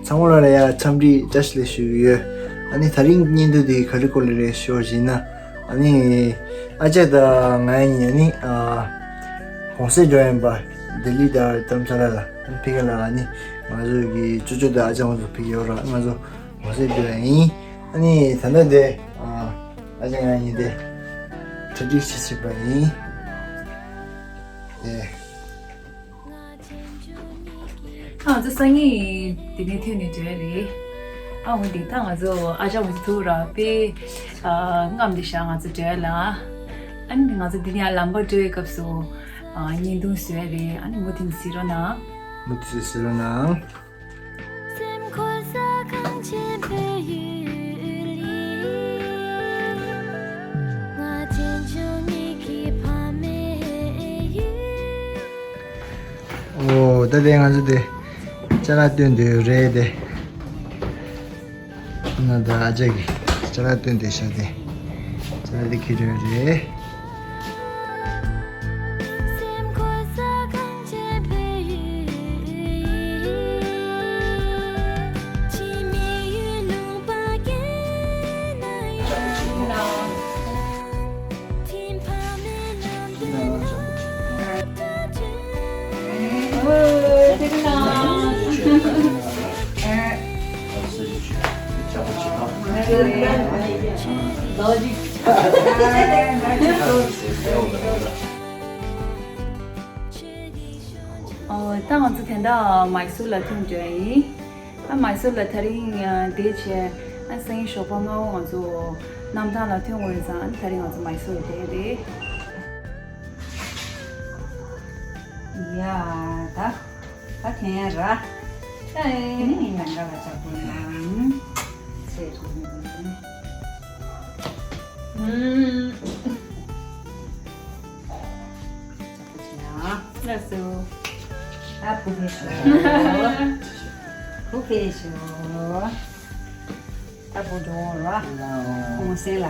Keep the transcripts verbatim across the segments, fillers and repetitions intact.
ཚང་མ་ལ་ཡ་འཚམས་འདྲི་བཀྲ་ཤིས་བདེ་ལེགས་ཞུ་གི་ཡོད། ཨ་ནི་དེ་རིང་བརྙན་ཐུང་འདི་ག་རེ་སྐོར་ལ་རེད་ཞུ་བ་ཡིན་ན། ཨ་ནི་ཨ་ཅག་དང་ང་གཉིས་ཨ་ནི་ཨ་གུང་སེང་འགྲོ་ཡིན་པ། ལྡི་ལི་དང་རྡ་རམ་ས་ལ་ལ་ཨ་ནི་ཕ་གི་ལ་ཨ་ནི་ང་ཚོ་གི་ཅོ་ཅོ་དང་ཨ་ཅག་ང་ཚོ་ཕ་གི་ཡོད་ར། ང་ཚོ་གུང་སེང་འགྲོ་ཡ་ཡིན། ཨ་ནི་ད་ལྟ་དེ་ཨ་ཅག་ང་གཉིས་དེ་གྲ་སྒྲིག་བྱེད་བྱེད་པ་ཡིན། ཨེ། ཨ་ང་ཚོ་སང་ཉིན་འདི་ནས་ཐོན་ནས་འགྲོ་ཡ་རེད། ཨ་འོ་འདི་ད་ང་ཚོ་ཨ་ཅག་ང་ཚོ་ཐུག་ར་པེ་ཨ་རྔམ་འདི་ཤ་ང་ཚོ་འགྲོ་ཡ་ལ། ཨ་ནི་ང་ཚོ་འདི་ནས་ཨ་ལམ་བར་འགྲོ་ཡའི་སྐབས་སུ་ཨ་བརྙན་ཐུང་བཟོ་ཡ་རེད། ཨ་ནི་མུ་མཐུད་གཟིགས་རོགས་གནང་། མུ་མཐུད་གཟིགས་རོགས་གནང་། སེམས་འཁོར་ས་གངས་ཅན་བོད་ཡུལ་ལ། ང་ཅན་ཆུང་ཉིད་ཀྱི་ཕ་མེས་ཡུལ། ཨོ་ད་དེ་ང་ཚོ་དེ་ཅ་ལག་སྟོན་འདོད་རེད་དེ། ང་དང་ཨ་ཅག་གིས་ཅ་ལག་སྟོན་འདོད་ཤག་དེ་ཅ་ལག་དེ་ཁྱེར་འགྲོ་རེད། ཨོ། ད་ང་ཚོ་དེ་འདྲ་མའི་སུར་ལ་ཐོན་འགྲོ་ཡ་ཡིན། ཨ་མའི་སུར་ལ་དེ་རིང་བསྡད་བྱས། ཨ་སང་ཉིན་ཞོགས་པ་སྔ་པོ་ང་ཚོ་གནམ་ཐང་ལ་ཐོན་དགོས་ཡོད་ཙང་། ཨ་དེ་རིང་ང་ཚོ་མའི་སུར་བསྡད་དེ། ཡ་ད་ད་ཐོན་ཡ་ར། ཨེ་ནི་ཡང་འདྲ་བ་ཅག་པོ་ཡང་ཚེ་ཐུག་ནི། ཨུམ། ལགས་སོ། ད་བུ་ཕེབས་ཤོག་བུ་ཕེབས་ཤོག་ད་བུ་འགྲོ་འོང་རོགས། གུང་སེང་ལ་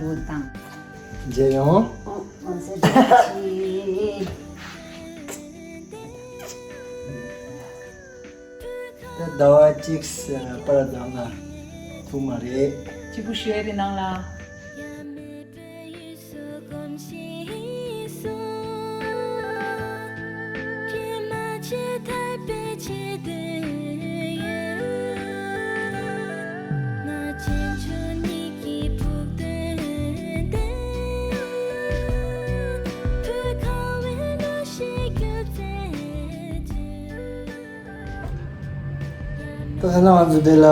ལུག་དང་མཇལ་ཡོང་། གུང་སེང་ཅི། ད་ཟླ་བ་གཅིག་ཟེར་ན་པར་བཏང་ན་ཐུག་མ་རེད། གཅིག་པུ་ཞུ་ཡ་རེད་ནང་ལ། ད་ཐ་ན་ང་ཚོ་འདི་ལ་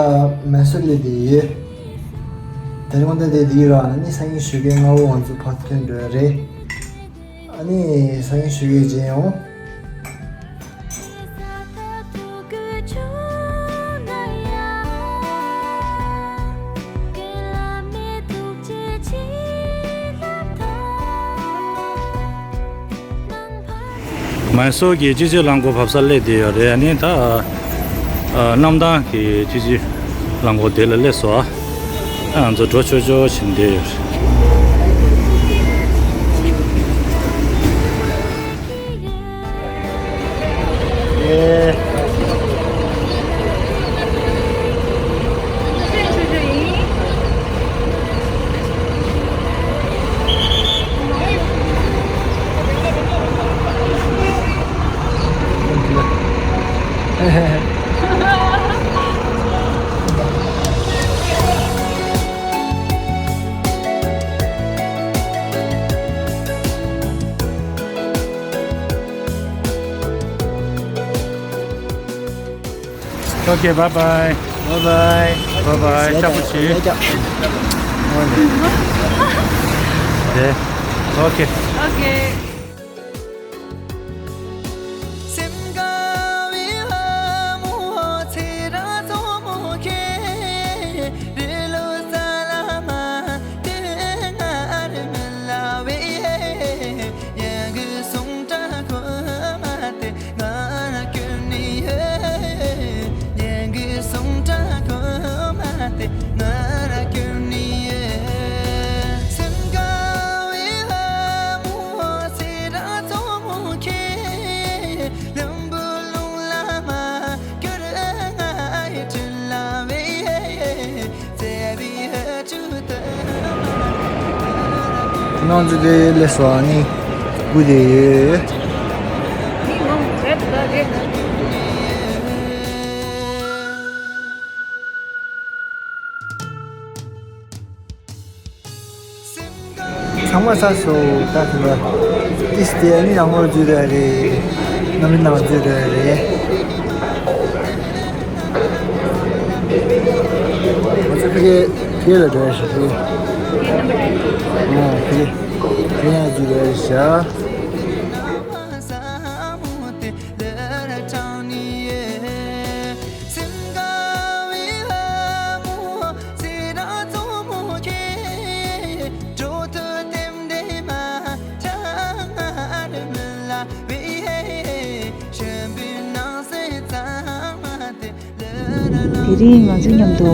མེ་སོར་སླེབས་བསྡད་ཡོད། དེ་རིང་ད་དེ་འདི་ར་ཨ་ནི་སང་ཉིན་ཞོགས་ཀས་སྔ་པོ་ང་ཚོ་ཕར་ཐོན་འགྲོ་ཡ་རེད། ཨ་ནི་སང་ཉིན་ཞོགས་ཀས་མཇལ་ཡོང་། མའི་སོར་གྱི་སྤྱི་སྤྱོད་རླངས་འཁོར་བབས་སར་སླེབས་བསྡད་ཡོད་རེད། ཨ་ནི་ད་ཨ་གནམ་ཐང་གི་སྤྱི་སྤྱོད་རླངས་འཁོར་དེ་ལ་སླེབས་སོང་། ཨ་ང་ཚོ་འགྲོ་ཆོག་ཆོག་བྱས་བསྡད་ཡོད་རེད། Okay, bye bye. Bye bye. Bye bye. ལེགས་ལེགས། ལྕགས་པོ་བྱེད། ལེགས་ལེགས། Okay. Okay. ང་ཚོ་དེ་སླེབས་སོང་། ཨ་ནི་སྒུག་བསྡད་ཡོད། ཚང་མ་ཚར་སོང་། ད་དེ་ལ་ཏིས་དེ་ནི་ཡང་ངོར་འཛུལ་རེད། རྣམ་པའི་ནང་འཛུལ་རེད། ང་ཚོ་ཕ་གི་ཕ་གི་ལ་འགྲོ་ཡ་ཞིག་རེད། ཨོ་ཕ་གི་ཕ་གི་ཡང་འཛུལ་རེད་ཤག་དེ་རིང་ང་ཚོ་མཉམ་དུ་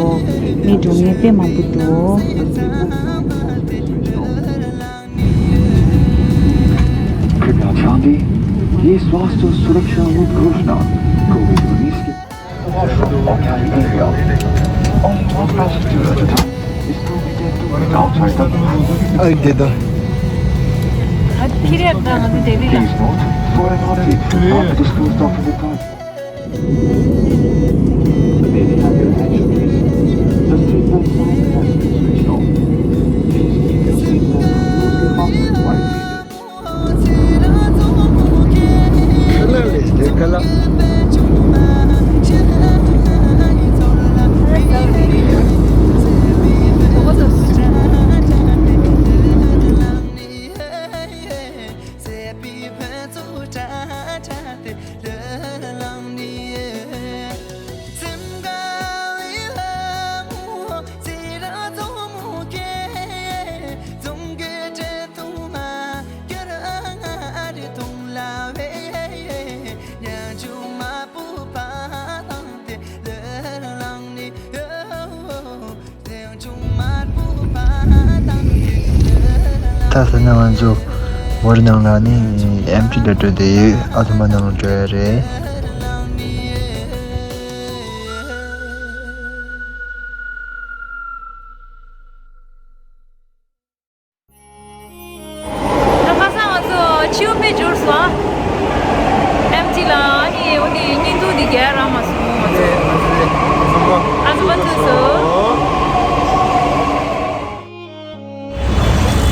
མི་འགྲོ་མཁན་དཔེ་མང་པོ་འདུག कृपया ध्यान दें, ये स्वास्थ्य सुरक्षा अनुघोषणा कोविड उन्नीस के washroom और cafeteria, only one passenger at a time, is permitted to wait outside the अरे दे दो। Please note, foreign objects not disposed of in the car. May we have your attention, please? The seatbelt sign has been switched off. Please keep your seatbelt loosely fastened while seated. ད་ལྟ་ང་ཚོ་བར་ནང་ལ་ནི་ཨེམ་ཊི་ལ་འགྲོ་དེ་ཡོད། ཨ་ཐུ་མ་ནང་ལ་འགྲོ་ཡ་རེད། ད་ཁ་སང་ང་ཚོ་ཕྱི་པོ་འབྱོར་སོང་། ཨེམ་ཊི་ལ་ཨ་ནི་འོ་དེ་བརྙན་ཐུང་འདི་རྒྱག་རག་མ་སོང་ང་ཚོ། ཨ་ཟུ་པ་ཚུད་སོང་།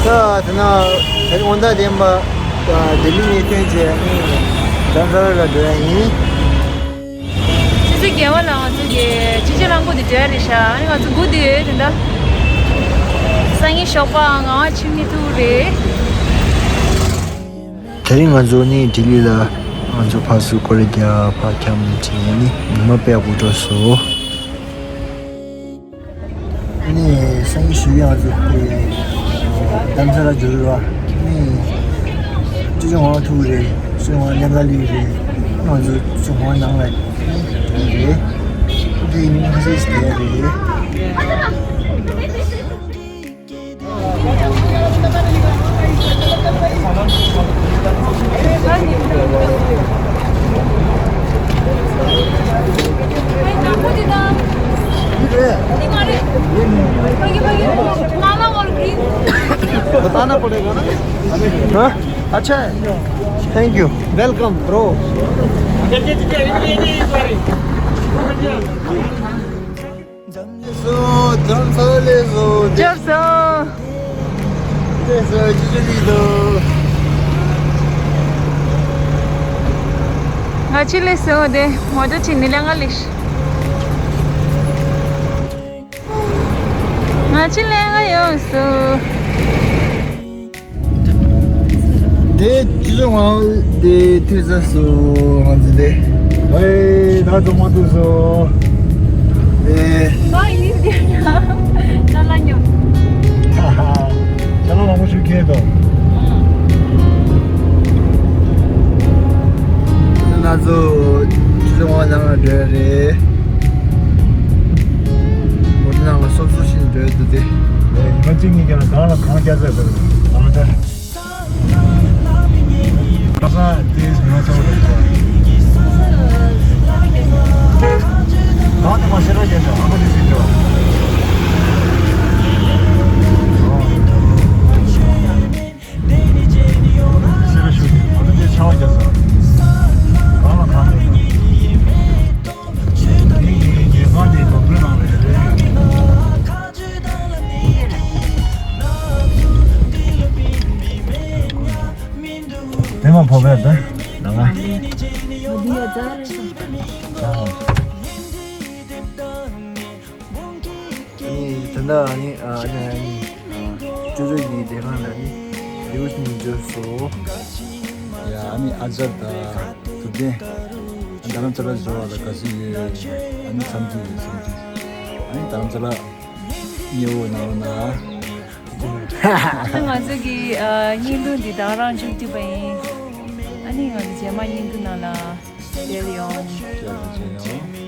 ད་དེ་ན་དེ་རིང་དགོང་དག་བདེན་པ། ལྡི་ལི་ནས་ཐོན་བྱས་ཨ་ནི་རྡ་རམ་ས་ལ་འགྲོ་ཡ་ཡིན། ཆུ་ཚོད་བརྒྱད་པ་ལ་ང་ཚོ་གི་ཆུ་ཚོད་རླངས་འཁོར་དེ་འགྲོ་ཡ་རེད་ཤག་ཨ་ནི་ང་ཚོ་སྒུག་བསྡད་ཡོད། དེ་འདྲ་སང་ཉིན་ཞོགས་པ་ངང་ཆུ་མི་ཐུག་རེད། དེ་རིང་ང་ཚོ་ནི་ལྡི་ལི་ལ་ང་ཚོ་ཕར་ཚུར་སྐོར་ར་རྒྱག་ཕར་འཁྱམས་བྱས་ནི་ཉི་མ་དཔེ་ཡག་པོ་འགྲོ་སོང་། ནི་སང་ཉིན་ཞུ་ཡང་ཚོ་དེ་རྡ་རམ་ས་ལ་འབྱོར་བ་ནི་ཅི་ཅི་ཝང་ཐུག་རེད། ཅི་ཅི་ཝང་ལེན་ག་ལི་རེད། ང་ཚོ་ཅི་ཅི་ཝང་ནང་ལ་རེད། དེ་ནི་ཁ་ཤས་ཤིག་རེད། बताना पड़ेगा ना। हाँ? अच्छा है। Thank you। Welcome, bro। འབྱོར་སོང་། འབྱོར་སོང་། འབྱོར་སོང་། ཅི་ཅི་ལི་དོ། ང་ཕྱི་ལས་སོང་། དེ་མོ་ཊ་ཁྲིད་ནི་ལས་ང་ལས། ང་ཕྱི་ལས་ང་ཡོང་སོང་། དེ་ཅི་ལོ་ང་དེ་ཐུག་ས་སུ་ང་ཚོ་དེ། ཝེ་ད་ཚོ་མ་ཐུག་སོ། དེ། ཨ་ཡིན་དེ་ཡ། ཅ་ལག་ཉོ། ཅ་ལག་མང་པོ་ཞིག་ཁྱེར་འདུག་ང་ཚོ་ཅི་ལོ་ང་ནང་ལ་འགྲོ་ཡ་རེད། མོ་ཊ་ནང་ལ་སོབ་སོབ་ཞིག་འགྲོ་ཡ་འདུག་སྟེ། ཉི་མ་གཅིག་གཉིས་ཀྱང་གང་ལ་གང་རྒྱ་ཚད་དགོས། ཨ་ད། ཁ་སང་དེས་ཉི་མ་ཚ་བོ་རེད་པ། གང་དེ་མ་ཤེས་ར་རྒྱན་དང་ཨ་མ་དེ་ཟིན་འགྲོ། ཕོ་བས་ད་ལ་ང་། འདི་ཡ་ཛ་རེད་སམ། ད་ལྟ་ཨ་ནི་ཨ་ནི་ཨ་ནི་ཅོ་ཅོ་གི་དེ་སྒང་ལ་ནི་ལིའུ་ནི་འབྱོར་སོ། ཡ་ཨ་ནི་ཨ་ཅག་དང་ཐུབ་བསྟན། རྡ་རམ་ས་ལ་འབྱོར་བ་ལ་དགའ་བསུ་ཡོད། ཨ་ནི་འཚམས་འདྲི་ཡོད་འཚམས་འདྲི། ཨ་ནི་རྡ་རམ་ས་ལ་མཉེས་པོ་གནང་རོགས་གནང་། ང་ཚོ་གི་ཨ་བརྙན་ཐུང་འདི་དེ་ག་རང་མཇུག་བསྡུས་པ་ཡིན། ཨ་ནི་ང་ཚོ་རྗེས་མ་བརྙན་ཐུང་ནང་ལ་མཇལ་ཡོང་། ཡ་ལ་མཇལ་ཡོང་།